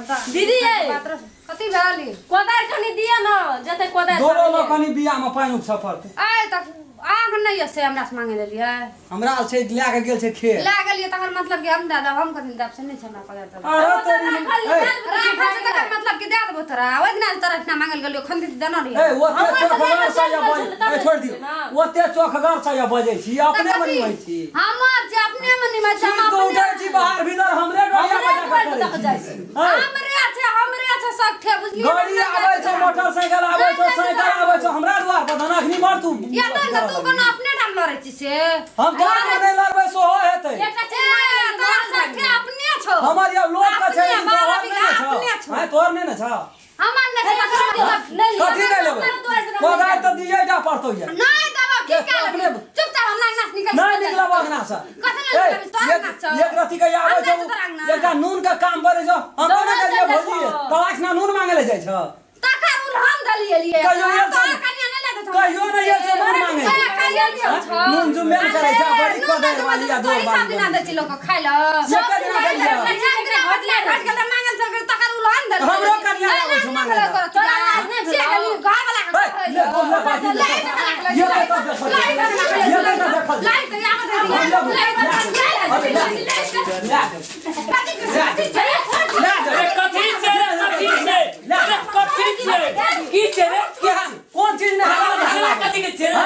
दीदी ये। कथी भेल ई? कोदारि कनि दिअ न जते कोदारि दोरो ल कनि बिया में पानि उपसऽ पड़तै। आइ तक आग नहि यऽ से हमरा से मांगे लेलियै। हमरा छै लए के गेल छै खेत। लए गेलियै तकर मतलब कि हम दए देब, हम कथी देब से नहि छै हमरा कोदारि तोदारि। अरे तोरी राखल ए, राखल छै तकर मतलब कि दए देबो तोरा। ओहि दिना जे तोरा एहिठिना मांगल गेलियौ खंदी तऽ देने रहियै। ए ओते हमर तऽ चोखगर से लए या कऽ बज चलि गेल ए छोड़ि दियौ छलै ना। ओते चोखगर से या बजै छी अपने तऽ मे कथी? निमहै छी। हमर जे अपने मे निमहै छी, हम सुति कऽ अपने उठै छी बाहर भीतर हमरे डोरिया हमरे बजा कऽ दुआरि पर करै दऽ कऽ जाइ छी। छी। ए, हमरे छै, हमरे छै सब ठे बुझलियै गाड़ी आबै छै मोटरसाइकिल आबै छौ साइकिल आबै छौ हमरा दुआर पर धन अखनी मर तू। या तऽ ने तू कोनो अपने ठाम लड़ै छी से। हम तोरा पर नहि लड़बै सोहो हेतै। एकटा चीज ए, मांगल तोरा सब ठे अपने छौ। हमर ये लोक के छै अपने लेकिन 12 तोहर बीघा नहि ने छौ। अपने छौ। आँय तोहर नहि ने छौ। हमर नहि छै तकर मतलब नहि लिअ। कथी नहि लेबै? कोदारि तऽ दियै टा पड़तौ ये। नहि देबो की के कए अपने लेबही? चुपचाप हमरा अंगना से निकल। नहि निकलब अंगना से। कथी नहि ए, निकलबही? तोहर एक अंगना छौ। एक रत्ती के आबै हमरा छौ छै तोहर अंगना। एकटा नून के काम पड़ै छौ हम दौड़ल कोना चलि गेलियै जाइ भौजी छौ। तलाक ना नून मांगे ले जाइ छौ। तकर उलहन देलियै लिए। कहियो आयल तोहर छौ। कनिया नहि लए देतौ। कहियो नहि आयल छौ नून मांगे। ए, कहियो नहि आयल छौ। नून जुमेल करै छै बड़ी नून कोदारि नहि वाली आ जुमेल दौड़ तोरी सब दिना वाली। दै छी लोकके खाइ लए। से कहिना देलियै। एक दिना घटले घट गेल तऽ मांगल चल गेल तकर उलहन देलियै। हमरो कनिया आबै छौ मांगे लए। तोरा लाज नहि से गेली घरवला के ए, ले, ले, बाजी ले। ये ले तब देखल ये ले तब देखल लाइट तऽ आबऽ दे हम लेबो। अरे ले ले ले अरे कथी छै रे कथी छै अरे कथी छै की छै रे? के कोन चीज ने झगड़ा झगड़ा कथी के छै रे?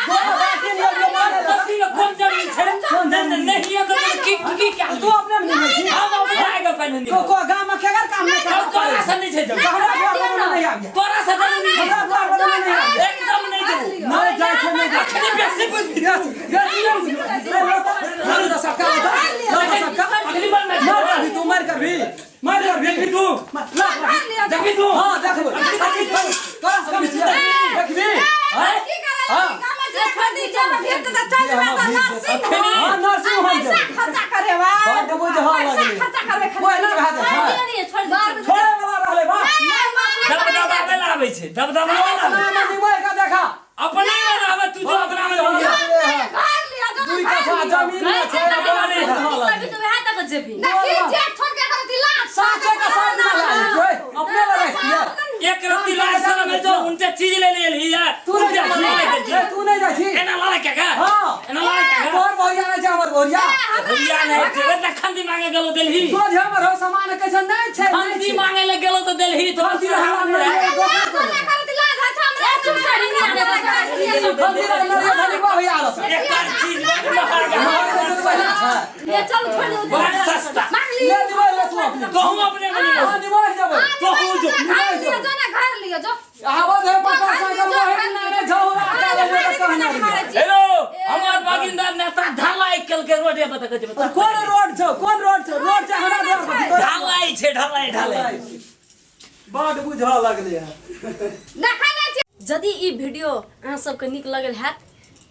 दोनो बाटी लियो लियो मारे ले। कथी के कोन जमीन छै? कोन नहि जमीन? नहि नहि तऽ की की क्या तू अपने में निमहै छी। हम अपने आगे पहिने को को गाम में केकर काम नहीं हम करब तोरा से नहि छै जमीन। हमरा द्वार पर नहीं आबिया। तोरा से जमीन नहि हमरा द्वार पर नहीं आबिया। एकदम नहि देबो। नहीं जाइ छै नहीं जाइ छै। अखनी बेसी बुझबी। यस यस ले लो मार दो सबका लो दो सबका। अगली बार मैं मार कर भी तू मार कर भी मार कर भी तू ला देखी तू। हां देखबो तोरा से कम छियै देखबी हां हां नर्सिंग होम जेबै। बड्ड बुझ हँ लगलै। ओहिना भए जाइ छै। छोड़े वाला रहलै बा। दबदबावे ला आबै छै दबदबावे ला आबै अपना में निमह के देखा। अपने वाला आबै तू जो अपना में निमह। दुई कट्ठा जमीन में छै अपना में हँ लगलै। साचे के साथ ना लागे छै अपने लगे छियै। एक रत्ती लाज शरम है जो उनसे चीज ले ले है तू नहीं उनसे जाइ मना छी के ए, तू नहीं जाइ छी। एना लड़े के का हाँ। एना लड़े के का तोहर भौरिया नहीं छै हमर भौरिया। भैया नहीं छै बे खंदी मांगे गेलो देलही। सोझ हमर हो सामान कैसे नहीं छै नहीं खंदी छै। मांगे ले गेलो तो देलही तो खंदी रहला नहीं खंदी रहला नहीं धनी बा भैया आलो छै। एकर चीज बड़ महंगा बड़ सस्ता। ले निभाय ले तू अपने। तोहू अपने में निभाय। हां निभाय जेबै। तोहू जो आबो दे मोटरसाइकिल वही ना जाऊ का ले कहना रही। हेलो हमार बागिंदार नेता ढलाई केलके रोडे पर देखै छै। कोन रोड छौ कोन रोड छौ? रोड छै हमरा द्वार पर। ढलाई छै ढलाई ढलाई। बड बुझऽ लगलै है। यदि ई वीडियो अहाँ सबके नीक लगल हैत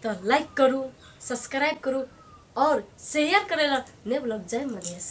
तऽ लाइक करू, सब्सक्राइब करू और शेयर करै लए नहि भूलब। जय मधेश।